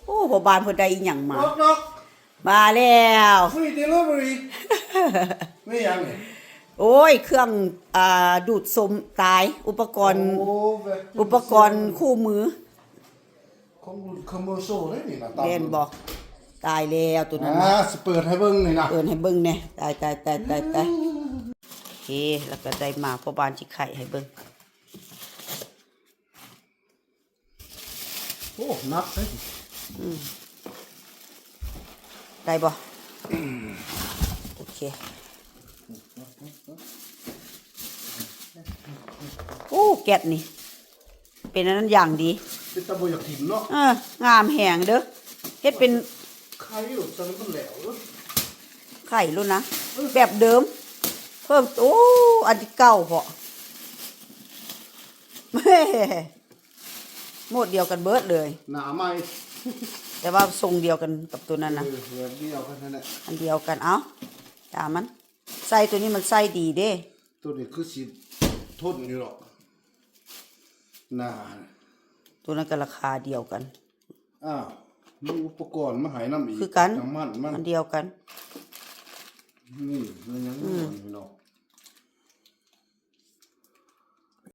ໂອ້ ພໍ່ບ້ານເພິ່ນໄດ້ອີ່ຫຍັງມາ? ນອກໆ ມາແລ້ວ Free delivery ແມ່ນຫຍັງນີ້? ໂອ້ຍ ເຄື່ອງ ອ່າ ດູດສົມຕາຍ ອຸປະກອນ ອຸປະກອນຄູ່ມື ຂອງລຸ້ນ commercial ເດ້ນີ້ນະ ແມ່ນບໍ່? ຕາຍແລ້ວໂຕນັ້ນນະ ອ່າ ຊິເປີດໃຫ້ເບິ່ງນີ້ນະ ເປີດໃຫ້ເບິ່ງແດ່ ຕາຍໆໆໆ ໂອເຄ ແລ້ວກໍໄດ້ມາ ພໍ່ບ້ານຊິໄຂໃຫ້ເບິ່ງ. ໂອ້ ໜັກເດ້ ອືມ ໄດ້ບໍ່? ໂອເຄ ໂອ້ ແກັດນີ້ ເປັນອັນນັ້ນຢ່າງດີ ເປັນຕາບໍ່ຢາກຖິ້ມເນາະ ເອີ ງາມແຮງເດີ ເຮັດເປັນ ໄຂໂລດ ຊັ້ນມັນແຫຼວໂລດ ໄຂໂລດນະ ເອີ ແບບເດີມ ເພີ່ມ ໂອ້ ອັນທີ່ເກົ່າເພາະ ໂໝດດຽວກັນເບີດເລີຍ ໜ້າໃໝ່ ແຕ່ວ່າຊົງດຽວກັນກັບໂຕນັ້ນນະ ເອີ ແບບດຽວກັນຫັ້ນແຫຼະ ອັນດຽວກັນ ເອົ້າ ຕາມມັນ ໃສ່ໂຕນີ້ມັນໃສ່ດີເດ້ ໂຕນີ້ຄືຊິທົນຢູ່ດອກ ນາ ໂຕນັ້ນກໍລາຄາດຽວກັນ ອ້າວ ມີອຸປະກອນມາໃຫ້ນຳອີກ ຄືກັນ ນ້ຳມັນມັນ ອັນດຽວກັນ ນີ້ ມັນຍັງ ອືມ ຢູ່ເນາະ